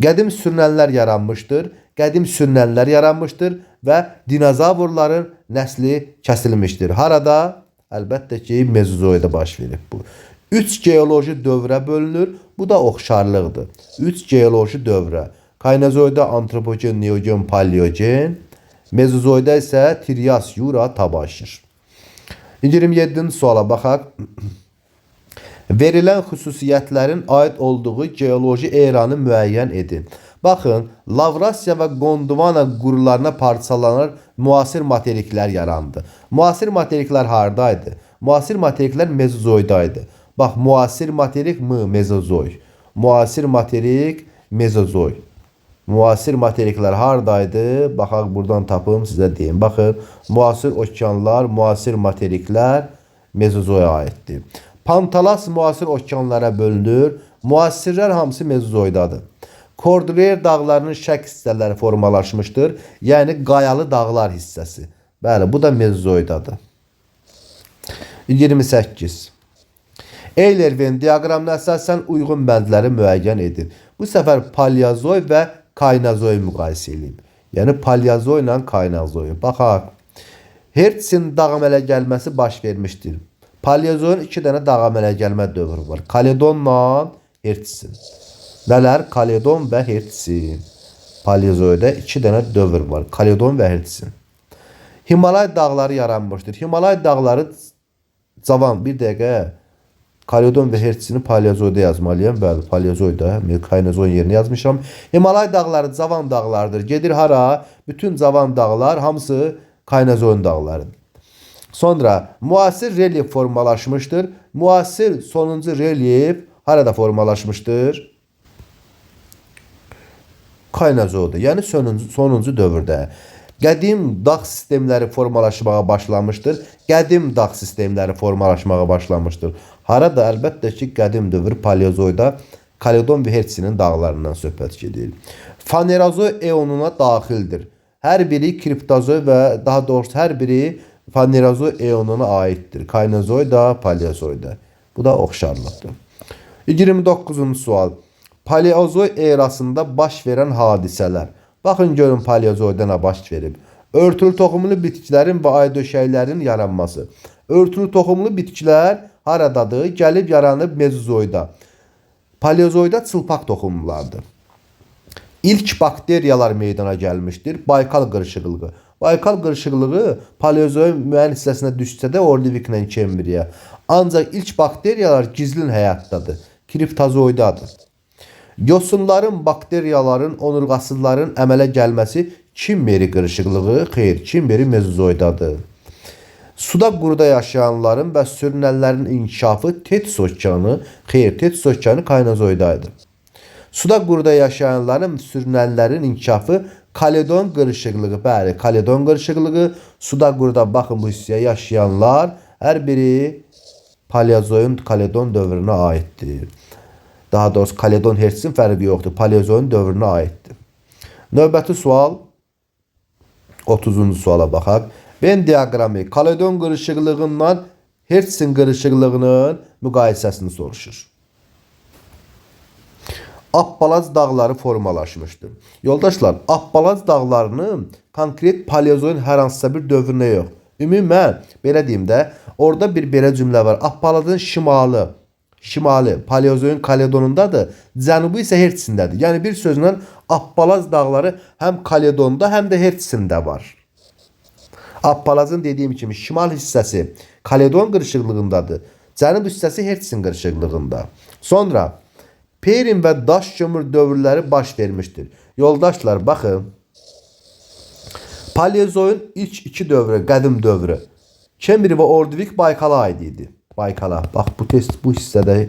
Qədim sürünənlər yaranmışdır. Qədim sürünənlər yaranmışdır və dinozavrların nəsli kəsilmişdir. Harada? Əlbəttə ki, Mezozoyda baş verib bu. 3 geoloji dövrə bölünür. Bu da oxşarlıqdır. 3 geoloji dövrə. Kaynazoyda antropogen, neogen, paleogen. Mezozoyda isə Trias, Yura, Tabaşir. 27-ci suala baxaq. Verilən xüsusiyyətlərin aid olduğu geoloji eranı müəyyən edin. Baxın, Lavrasiya və Gondvana qurularına parçalanır müasir materiklər yarandı. Müasir materiklər haradaydı? Müasir materiklər Mezozoyda idi. Bax, müasir materik M, Mezozoy. Müasir materik Mezozoy. Müasir materiklər haradaydı? Baxaq, buradan tapım sizə deyim. Baxın, müasir okeanlar, müasir materiklər Mezozoya aiddir. Pantalas müasir okeanlara bölünür. Müasirlər hamısı Mezozoydadır. Kordilyer dağlarının şərq hissələri formalaşmışdır. Yəni qayalı dağlar hissəsi. Bəli, bu da Mezozoydadır. 28. Euler-Venn diaqramına əsasən uyğun bəndləri müəyyən edir. Bu səfər Paleozoy və Kaynazoy müqayisə edib. Yəni Paleozoy ilə Kaynazoyu. Baxaq. Hertzin dağ əmələ gəlməsi baş vermişdir. Paleozoyun 2 dənə dağ əmələ gəlmə dövrü var. Kaledonla Hertzin. Nələr? Kaledon və Hertzin. Paleozoyda 2 dənə dövr var. Kaledon və Hertzin. Himalay dağları yaranmışdır. Himalay dağları cavan bir dəqiqə. Kaledon və Hertzini Paleozoyda yazmalıyam. Bəli, Paleozoyda, Kaynazoyun yerinə yazmışam. Himalay dağları cavan dağlardır. Gedir hara? Bütün cavan dağlar hamısı Kaynazoyun dağlarıdır. Sonra müasir relyef formalaşmışdır. Müasir sonuncu relyef harada formalaşmışdır? Kaynazoyda, yəni sonuncu dövrdə. Qədim dağ sistemləri formalaşmağa başlamışdır. Qədim dağ sistemləri formalaşmağa başlamışdır. Harada? Əlbəttə ki, qədim dövr Paleozoyda Kaledon və Hertzinin dağlarından söhbət gedir. Fanerozoy eonuna daxildir. Hər biri kriptozoy və daha doğrusu hər biri Fanerozoy eonuna aiddir. Kaynazoy da, Paleozoy da. Bu da oxşarlıqdır. 29-cu sual. Paleozoy erasında baş verən hadisələr. Baxın görün Paleozoyda nə baş verib. Örtülü toxumlu bitkilərin və aydöşəklərin yaranması. Örtülü toxumlu bitkilər haradadır? Gəlib yaranıb Mezozoyda. Paleozoyda çılpaq toxumlulardır. İlk bakteriyalar meydana gəlmişdir. Baykal qırışıqlığı. Baykal qırışıqlığı Paleozoyun müəyyən hissəsinə düşsə də Ordiviklə Kembriya. Ancaq ilk bakteriyalar gizlin həyatdadır. Kriptozoydadır. Yosunların, bakteriyaların, onurğasızların əmələ gəlməsi Kimberi qırışıqlığı, xeyr, Kimberi Mezozoydadır. Suda quruda yaşayanların və sürünənlərin inkişafı Tetis okeanı, xeyr, Tetis okeanı Kaynazoydaydı. Suda quruda yaşayanların, sürünənlərin inkişafı Kaledon qırışıqlığı, bəli, Kaledon qırışıqlığı, suda quruda baxın bu hissəyə yaşayanlar hər biri Paleozoyun Kaledon dövrünə aiddir. Daha doğrusu Kaledon Hertzin fərqi yoxdur. Paleozoyun dövrünə aiddir. Növbəti sual 30-cu suala baxaq. Venn diaqramı Kaledon qırışıqlığından Hertzin qırışıqlığının müqayisəsini soruşur. Appalaç dağları formalaşmışdır. Yoldaşlar, Appalaç dağlarının konkret Paleozoyun hər hansısa bir dövrünə yox. Ümumən, belə deyim də, orada bir belə cümlə var. Appalacın şimali Paleozoyun Kaledonundadır, cənubu isə Hertzindədir. Yəni bir sözlə Appalaç dağları həm Kaledonda, həm də Hertzində var. Appalacın dediyim kimi şimal hissəsi Kaledon qırışıqlığındadır. Cənub hissəsi Hertzin qırışıqlığında. Sonra Perim və daş kömür dövrləri baş vermişdir. Yoldaşlar, baxın. Paleozoyun ilk iki dövrü, qədim dövrü Kembri və Ordivik Baykala aid idi. Baykala. Bax bu test bu hissədə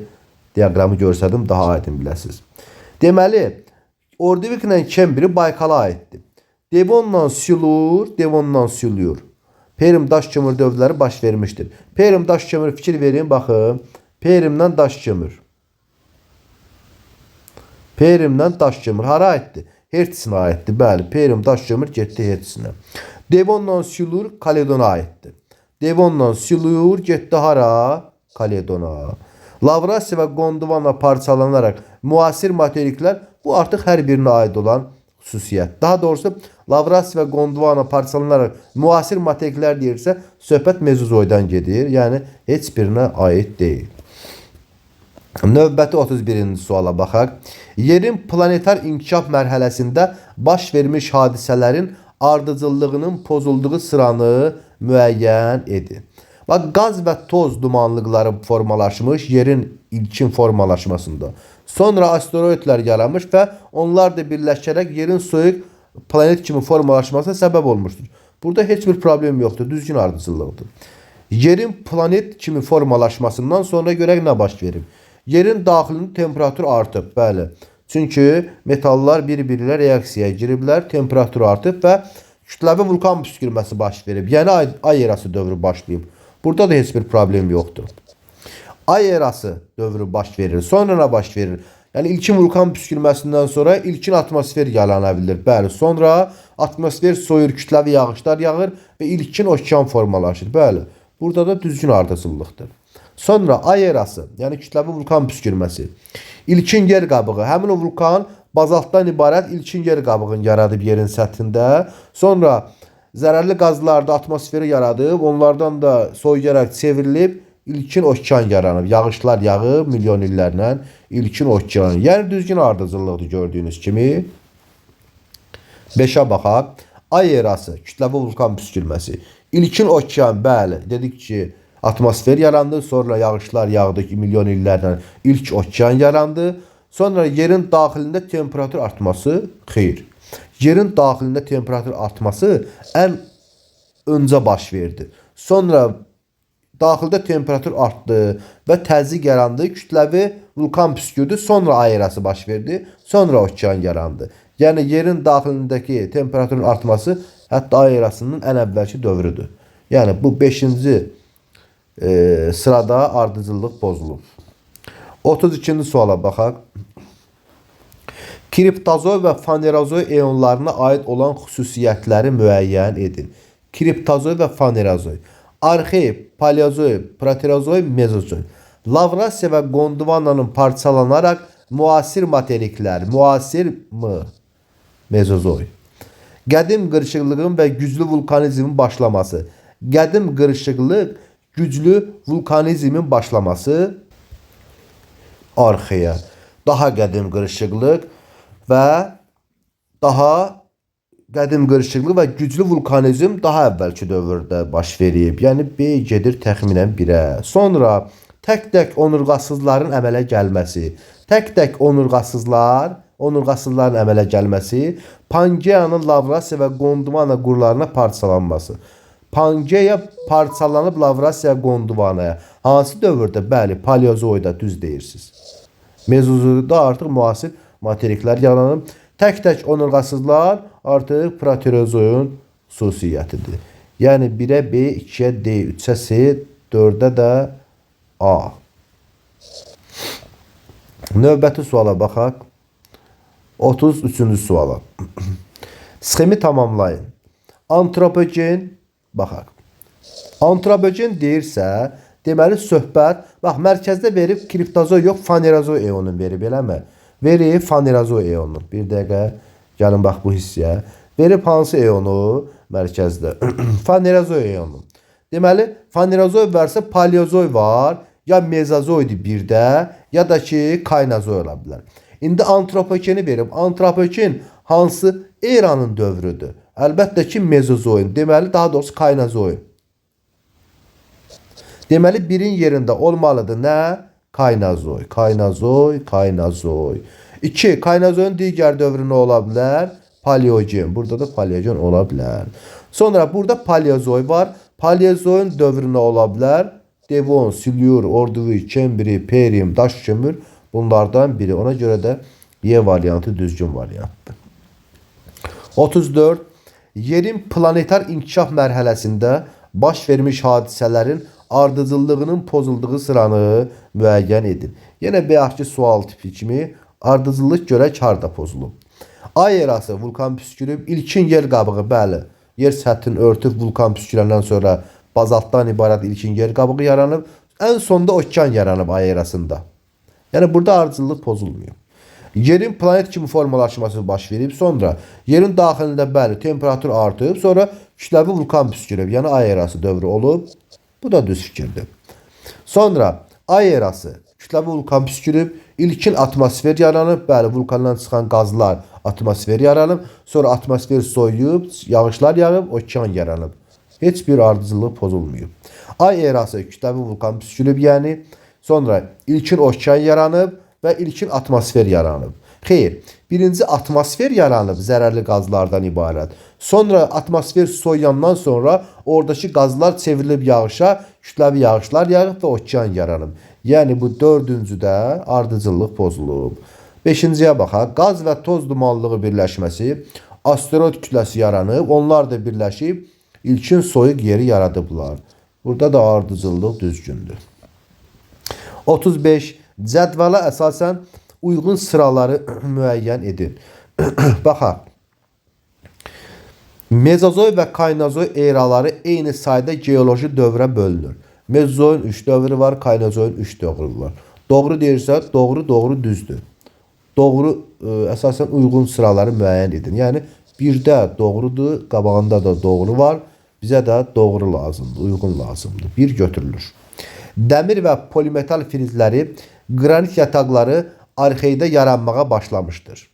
diaqramı görsədim daha aydın biləsiniz. Deməli, Ordiviklə Kembri Baykala aiddir. Devonla Silur, Devonla Silur. Perim daş kömür dövrləri baş vermişdir. Perim daş kömür fikir verin, baxın. Perimdən daş kömür. Perimdən daş kömür hara aiddir? Hertzinə aiddir. Bəli, Perim daş kömür getdi Hertzinə. Devonla Silur Kaledona aiddir. Devonla Silur getdi hara? Kaledona. Lavrasiya və Gondvana parçalanaraq müasir materiklər bu artıq hər birinə aid olan xüsusiyyət. Daha doğrusu Lavrasiya və Gondvana parçalanaraq müasir materiklər deyirsə, söhbət Mezozoydan gedir. Yəni heç birinə aid deyil. Növbəti 31-ci suala baxaq. Yerin planetar inkişaf mərhələsində baş vermiş hadisələrin ardıcıllığının pozulduğu sıranı müəyyən edin. Bax, qaz və toz dumanlıqları formalaşmış yerin ilkin formalaşmasında. Sonra asteroidlər yaranmış və onlar da birləşərək yerin soyuq planet kimi formalaşmasına səbəb olmuşdur. Burada heç bir problem yoxdur, düzgün ardıcıllıqdır. Yerin planet kimi formalaşmasından sonra görək nə baş verib. Yerin daxilində temperatur artıb, bəli. Çünki metallar bir-biri ilə reaksiyaya giriblər, temperatur artıb və kütləvi vulkan püskürməsi baş verib. Yəni ay erası dövrü başlayıb. Burada da heç bir problem yoxdur. Ay erası dövrü baş verir. Sonra nə baş verir? Yəni ilkin vulkan püskürməsindən sonra ilkin atmosfer yarana bilir. Bəli, sonra atmosfer soyur, kütləvi yağışlar yağır və ilkin okean formalaşır. Bəli, burada da düzgün ardıcıllıqdır. Sonra ay erası, yəni kütləvi vulkan püskürməsi. İlkin yer qabığı, həmin o vulkan bazaltdan ibarət ilkin yer qabığını yaradıb yerin səthində. Sonra zərərli qazlar da atmosferi yaradıb, onlardan da soyuyaraq çevrilib ilkin okean yaranıb. Yağışlar yağıb milyon illərlə ilkin okean. Yəni düzgün ardıcıllıqdır gördüyünüz kimi. 5-ə baxaq. Ay erası, kütləvi vulkan püskürməsi. İlkin okean, bəli, dedik ki, atmosfer yarandı, sonra yağışlar yağdı ki, milyon illərlə ilk okean yarandı. Sonra yerin daxilində temperatur artması, xeyr. Yerin daxilində temperatur artması ən öncə baş verdi. Sonra daxildə temperatur artdı və təzyiq yarandı, kütləvi vulkan püskürdü, sonra ay erası baş verdi, sonra okean yarandı. Yəni yerin daxilindəki temperaturun artması hətta ay erasının ən əvvəlki dövrüdür. Yəni bu 5-ci sırada ardıcıllıq pozulub. 32-ci suala baxaq. Kriptozoy və fanerozoy eonlarına aid olan xüsusiyyətləri müəyyən edin. Kriptozoy və fanerozoy. Arxey, paleozoy, proterozoy, mezozoy. Lavrasiya və Gondvananın parçalanaraq müasir materiklər, müasir mı? Mezozoy. Qədim qırışıqlığın və güclü vulkanizmin başlaması. Qədim qırışıqlıq, güclü vulkanizmin başlaması arxeya. Daha qədim qırışıqlıq və daha qədim qırışıqlıq və güclü vulkanizm daha əvvəlki dövrdə baş verib. Yəni B gedir təxminən 1-ə. Sonra tək-tək onurğasızların əmələ gəlməsi. Tək-tək onurğasızların əmələ gəlməsi, Pangeanın Lavrasiya və Gondvana qurlarına parçalanması. Pangeya parçalanıb Lavrasiya Gondvanaya. Hansı dövrdə? Bəli, Paleozoyda, düz deyirsiniz. Mezozoyda artıq müasir materiklər yaranıb. Tək-tək onurğasızlar artıq proterozoyun xüsusiyyətidir. Yəni 1-ə B, 2-yə D, 3-ə C, 4-ə də A. Növbəti suala baxaq. 33-cü suala. Sxemi tamamlayın. Antropogen, baxaq. Antropogen deyirsə, deməli söhbət, bax mərkəzdə verib kriptozoy yox, fanerozoy eonunu verib, eləmi? Verib fanerozoy eonunu. Bir dəqiqə, gəlin bax bu hissəyə. Verib hansı eonu mərkəzdə? Fanerozoy eonu. Deməli, fanerozoy varsa paleozoy var, ya mezozoydur birdə, ya da ki, kaynazoy ola bilər. İndi antropokeni verib. Antropogen hansı eranın dövrüdür? Əlbəttə ki, mezozoyun. Deməli, daha doğrusu kaynazoyun. Deməli, birin yerində olmalıdır nə? Kaynazoy, kaynazoy, kaynazoy. 2. Kaynazoyun digər dövrü nə ola bilər? Paleogen. Burada da paleogen ola bilər. Sonra burada paleozoy var. Paleozoyun dövrü nə ola bilər? Devon, Silur, Ordovik, Kembri, Perim, daş kömür bunlardan biri. Ona görə də Y variantı düzgün variantdır. 34. Yerin planetar inkişaf mərhələsində baş vermiş hadisələrin ardıcıllığının pozulduğu sıranı müəyyən edin. Yenə bayaqki sual tipi kimi ardıcıllıq görək harda pozulub. Ay erası vulkan püskürüb, ilkin yer qabığı, bəli, yer səthini örtüb vulkan püskürəndən sonra bazaltdan ibarət ilkin yer qabığı yaranıb. Ən sonda okean yaranıb ay erasında. Yəni burada ardıcıllıq pozulmuyor. Yerin planet kimi formalaşması baş verib, sonra yerin daxilində bəli temperatur artıb, sonra kütləvi vulkan püskürüb, yəni ay erası dövrü olub. Bu da düz fikirdir. Sonra ay erası kütləvi vulkan püskürüb, ilkin atmosfer yaranıb, bəli vulkandan çıxan qazlar atmosfer yaranıb, sonra atmosfer soyuyub, yağışlar yağıb, okean yaranıb. Heç bir ardıcıllıq pozulmayıb. Ay erası kütləvi vulkan püskürüb, yəni sonra ilkin okean yaranıb və ilkin atmosfer yaranıb. Xeyr, birinci atmosfer yaranıb zərərli qazlardan ibarət. Sonra atmosfer soyuyandan sonra oradakı qazlar çevrilib yağışa, kütləvi yağışlar yağıb və okean yaranıb. Yəni bu dördüncüdə ardıcıllıq pozulub. Beşinciyə baxaq. Qaz və toz dumanlığı birləşməsi, asteroid kütləsi yaranıb, onlar da birləşib ilkin soyuq yeri yaradıblar. Burada da ardıcıllıq düzgündür. 35. Cədvələ əsasən uyğun sıraları müəyyən edin. Baxaq. Mezozoy və kaynozoy eraları eyni sayda geoloji dövrə bölünür. Mezozoyun 3 dövrü var, kaynozoyun 3 dövrü var. Doğru deyirsə, doğru, doğru, düzdür. Doğru, əsasən uyğun sıraları müəyyən edin. Yəni, birdə doğrudur, qabağında da doğru var. Bizə də doğru lazımdır, uyğun lazımdır. Bir götürülür. Dəmir və polimetal filizləri, qranit yataqları arxeydə yaranmağa başlamışdır.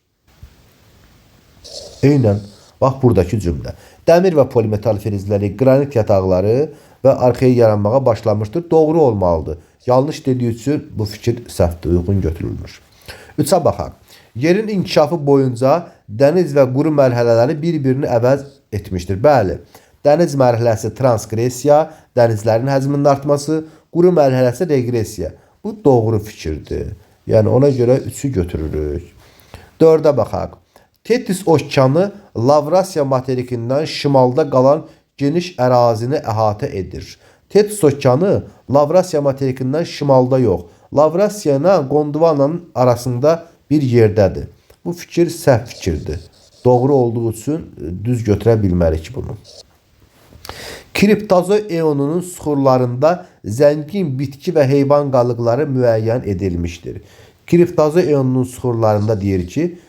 Eynən, bax buradakı cümlə. Dəmir və polimetal filizləri, qranit yataqları və arxey yaranmağa başlamışdır. Doğru olmalıdır. Yanlış dediyi üçün bu fikir səhvdir, uyğun götürülmür. 3-ə baxaq. Yerin inkişafı boyunca dəniz və quru mərhələləri bir-birini əvəz etmişdir. Bəli, dəniz mərhələsi transgressiya, dənizlərin həcminin artması, quru mərhələsi regressiya. Bu doğru fikirdir. Yəni ona görə 3-ü götürürük. 4-ə baxaq. Tetis okeanı Lavrasiya materikindən şimalda qalan geniş ərazini əhatə edir. Tetis okeanı Lavrasiya materikindən şimalda yox, Lavrasiya ilə Gondvananın arasında bir yerdədir. Bu fikir səhv fikirdir. Doğru olduğu üçün düz götürə bilmərik bunu. Kriptozoy eonunun süxurlarında zəngin bitki və heyvan qalıqları müəyyən edilmişdir. Kriptozoy eonunun süxurlarında deyir ki,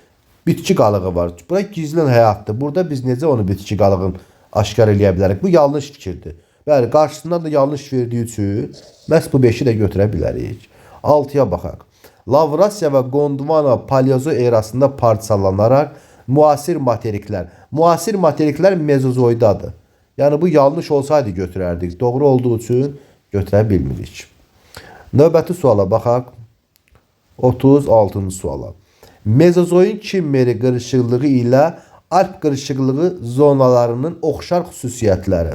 bitki qalığı var. Bura gizlin həyatdır. Burada biz necə onu bitki qalığını aşkar eləyə bilərik? Bu yanlış fikirdir. Bəli, qarşısından da yanlış verdiyi üçün məhz bu 5-i də götürə bilərik. 6-ya baxaq. Lavrasiya və Gondvana paleozoy erasında parçalanaraq müasir materiklər. Müasir materiklər mezozoydadır. Yəni bu yanlış olsaydı götürərdik. Doğru olduğu üçün götürə bilmirik. Növbəti suala baxaq. 36-cı suala. Mezozoyun Kimmeri qırışıqlığı ilə Alp qırışıqlığı zonalarının oxşar xüsusiyyətləri.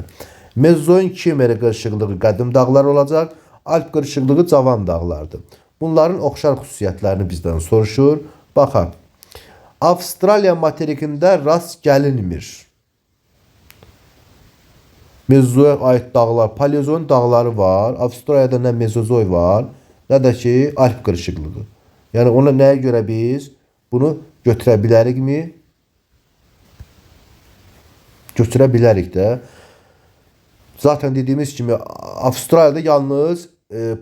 Mezozoyun Kimmeri qırışıqlığı qədim dağlar olacaq, Alp qırışıqlığı cavan dağlardır. Bunların oxşar xüsusiyyətlərini bizdən soruşur. Baxaq. Avstraliya materikində rast gəlinmir. Mezozoya aid dağlar, paleozoyun dağları var. Avstraliyada nə mezozoy var, nə də ki Alp qırışıqlığı. Yəni ona nəyə görə biz bunu götürə bilərikmi? Götürə bilərik də. Zaten dediyimiz kimi Avstraliyada yalnız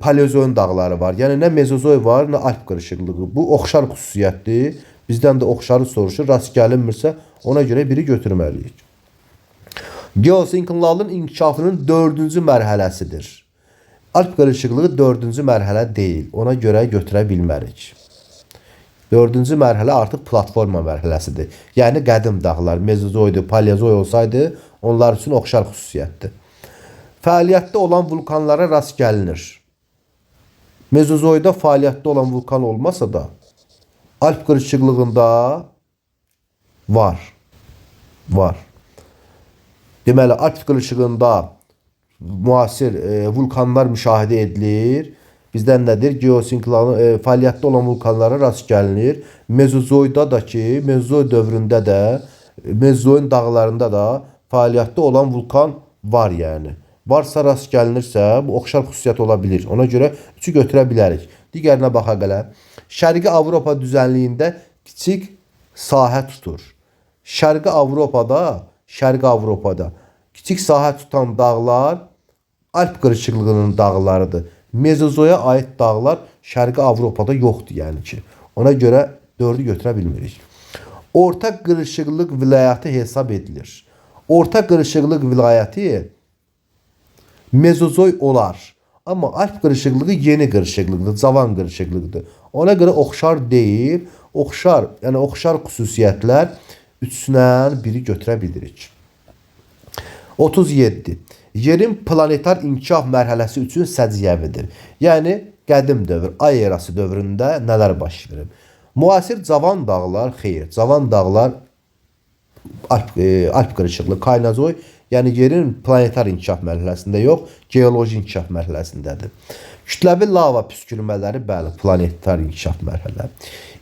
paleozoyun dağları var. Yəni nə mezozoy var, nə Alp qırışıqlığı. Bu oxşar xüsusiyyətdir. Bizdən də oxşarı soruşur. Rast gəlinmirsə ona görə biri götürməliyik. Geosinklonların inkişafının 4-cü mərhələsidir. Alp qırışıqlığı 4-cü mərhələ deyil. Ona görə götürə bilmərik. 4-cü mərhələ artıq platforma mərhələsidir. Yəni qədim dağlar, mezozoydur, paleozoy olsaydı onlar üçün oxşar xüsusiyyətdir. Fəaliyyətdə olan vulkanlara rast gəlinir. Mezozoyda fəaliyyətdə olan vulkan olmasa da Alp qırışıqlığında var. Var. Deməli, Alp qırışığında müasir vulkanlar müşahidə edilir. Bizdən nədir? Geosinklanın fəaliyyətdə olan vulkanlara rast gəlinir. Mezozoyda da ki, Mezozoy dövründə də, Mezozoyun dağlarında da fəaliyyətdə olan vulkan var yəni. Varsa rast gəlinirsə, bu oxşar xüsusiyyət ola bilir. Ona görə 3-ü götürə bilərik. Digərinə baxaq hələ. Şərqi Avropa düzənliyində kiçik sahə tutur. Şərqi Avropada kiçik sahə tutan dağlar Alp qırışıqlığının dağlarıdır. Mezozoya aid dağlar Şərqi Avropada yoxdur yəni ki. Ona görə 4-ü götürə bilmirik. Orta qırışıqlıq vilayəti hesab edilir. Orta qırışıqlıq vilayəti Mezozoy olar. Amma Alp qırışıqlığı yeni qırışıqlıqdır, cavan qırışıqlıqdır. Ona görə oxşar deyil, oxşar, yəni oxşar xüsusiyyətlər üçündən biri götürə bilirik. 37. Yerin planetar inkişaf mərhələsi üçün səciyyəvidir. Yəni qədim dövr, ay erası dövründə nələr baş verib? Müasir cavan dağlar, xeyr, cavan dağlar Alp qırışıqlığı, kaynozoy, yəni yerin planetar inkişaf mərhələsində yox, geoloji inkişaf mərhələsindədir. Kütləvi lava püskürmələri, bəli, planetar inkişaf mərhələ.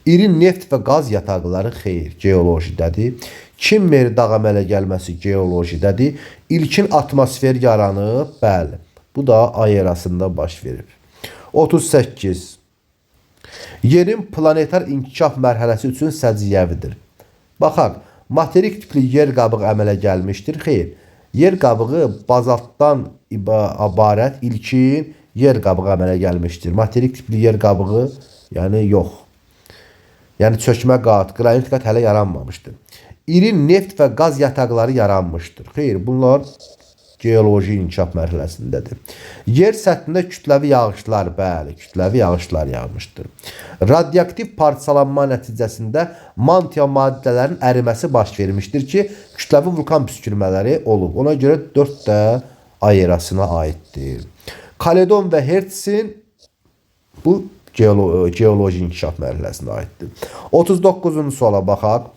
İri neft və qaz yataqları, xeyr, geolojidədir. Kimmer dağ əmələ gəlməsi geolojidədir. İlkin atmosfer yaranıb, bəli. Bu da ay erasında baş verib. 38. Yerin planetar inkişaf mərhələsi üçün səciyyəvidir. Baxaq, materik tipli yer qabığı əmələ gəlmişdir. Xeyr, yer qabığı bazaltdan ibarət ilkin yer qabığı əmələ gəlmişdir. Materik tipli yer qabığı, yəni yox. Yəni çökmə qat, qranit qat hələ yaranmamışdır. İri neft və qaz yataqları yaranmışdır. Xeyr, bunlar geoloji inkişaf mərhələsindədir. Yer səthində kütləvi yağışlar, bəli, kütləvi yağışlar yağmışdır. Radioaktiv parçalanma nəticəsində mantiya maddələrin əriməsi baş vermişdir ki, kütləvi vulkan püskürmələri olub. Ona görə 4 də ay erasına aiddir. Kaledon və Hertzin bu geoloji inkişaf mərhələsinə aiddir. 39-cu suala baxaq.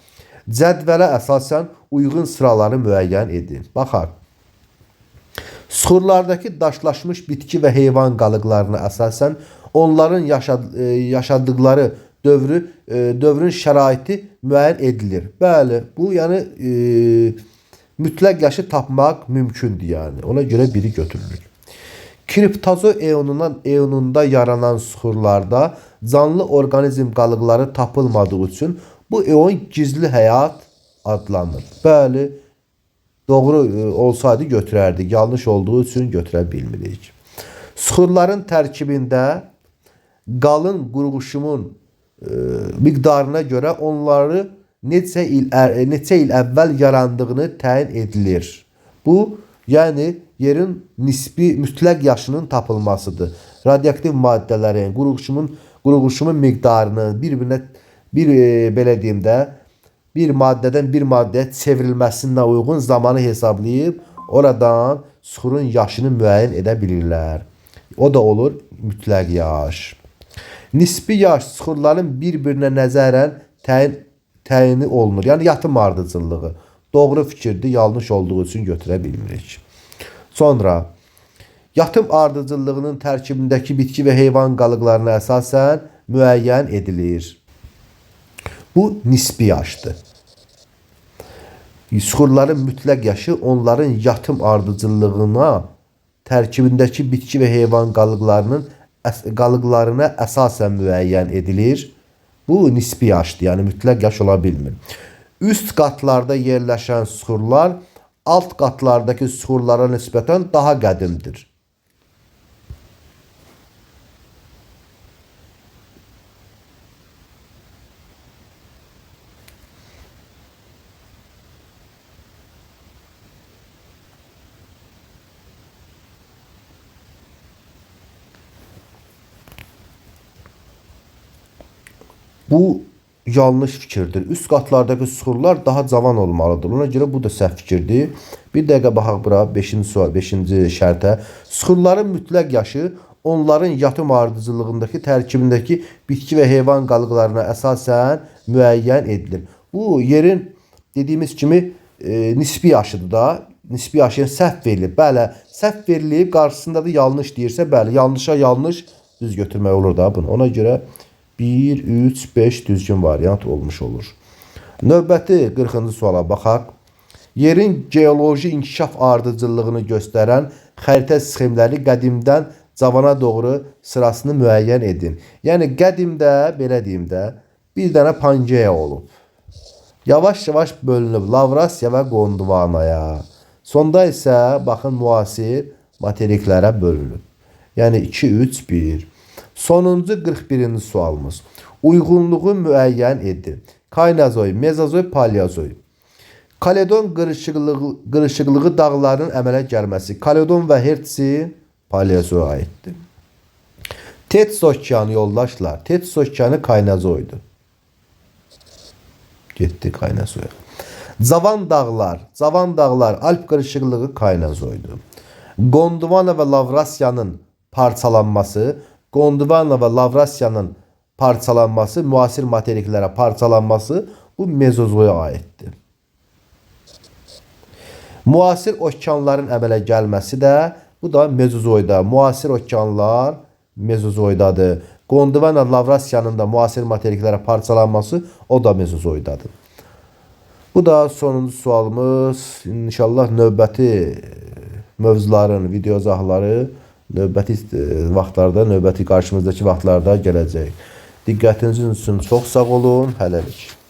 Cədvələ əsasən uyğun sıraları müəyyən edin. Baxaq. Süxurlardakı daşlaşmış bitki və heyvan qalıqlarına əsasən onların yaşadıkları dövrün şəraiti müəyyən edilir. Bəli, bu yəni mütləq yaşı tapmaq mümkündür yəni. Ona görə biri götürülür. Kriptozo eonunda yaranan süxurlarda canlı orqanizm qalıqları tapılmadığı üçün bu eon gizli həyat adlanır. Bəli, doğru olsaydı götürərdik. Yanlış olduğu üçün götürə bilmirik. Süxurların tərkibində qalın qurğuşumun miqdarına görə onları neçə il əvvəl yarandığını təyin edilir. Bu, yəni yerin nisbi mütləq yaşının tapılmasıdır. Radioaktiv maddələrin, qurğuşumun miqdarının bir-birinə belə deyim də, bir maddədən bir maddəyə çevrilməsinə uyğun zamanı hesablayıb oradan süxurun yaşını müəyyən edə bilirlər. O da olur mütləq yaş. Nisbi yaş süxurların bir-birinə nəzərən təyini olunur. Yəni yatım ardıcıllığı. Doğru fikirdir, yanlış olduğu üçün götürə bilmirik. Sonra yatım ardıcıllığının tərkibindəki bitki və heyvan qalıqlarına əsasən müəyyən edilir. Bu nisbi yaşdır. Süxurların mütləq yaşı onların yatım ardıcıllığına tərkibindəki bitki və heyvan qalıqlarına əsasən müəyyən edilir. Bu nisbi yaşdır, yəni mütləq yaş ola bilmir. Üst qatlarda yerləşən süxurlar alt qatlardakı süxurlara nisbətən daha qədimdir. Bu yanlış fikirdir. Üst qatlardakı süxurlar daha cavan olmalıdır. Ona görə bu da səhv fikirdir. Bir dəqiqə baxaq bura 5-ci sual, 5-ci şərtə. Süxurların mütləq yaşı onların yatım ardıcıllığındakı tərkibindəki bitki və heyvan qalıqlarına əsasən müəyyən edilir. Bu yerin dediyimiz kimi nisbi yaşıdır da. Nisbi yaşı, yəni səhv verilib. Bəli, səhv verilib, qarşısında da yanlış deyirsə, bəli, yanlışa yanlış düz götürmək olur da bunu. Ona görə 1, 3, 5 düzgün variant olmuş olur. Növbəti 40-cı suala baxaq. Yerin geoloji inkişaf ardıcıllığını göstərən xəritə sxemləri qədimdən cavana doğru sırasını müəyyən edin. Yəni qədimdə, belə deyim də, bir dənə Pangeya olub. Yavaş-yavaş bölünüb Lavrasiya və Gondvanaya. Sonda isə baxın müasir materiklərə bölünüb. Yəni 2, 3, 1. Sonuncu 41-ci sualımız. Uyğunluğu müəyyən edin. Kaynazoy, Mezozoy, Paleozoy. Kaledon qırışıqlığı dağlarının əmələ gəlməsi. Kaledon və Hertzi Paleozoya aiddir. Tets okeanı yoldaşlar. Tets okeanı Kaynazoydur. Getdi Kaynazoya. Cavan dağlar, Cavan dağlar, Alp qırışıqlığı Kaynazoydur. Gondvana və Lavrasiyanın parçalanması, Gondvana və Lavrasiyanın parçalanması, müasir materiklərə parçalanması bu Mezozoya aiddir. Müasir okeanların əmələ gəlməsi də bu da Mezozoyda. Müasir okeanlar Mezozoydadır. Gondvana Lavrasiyanın da müasir materiklərə parçalanması o da Mezozoydadır. Bu da sonuncu sualımız. İnşallah növbəti mövzuların video izahları Növbəti vaxtlarda, növbəti qarşımızdakı vaxtlarda gələcək. Diqqətiniz üçün çox sağ olun. Hələlik.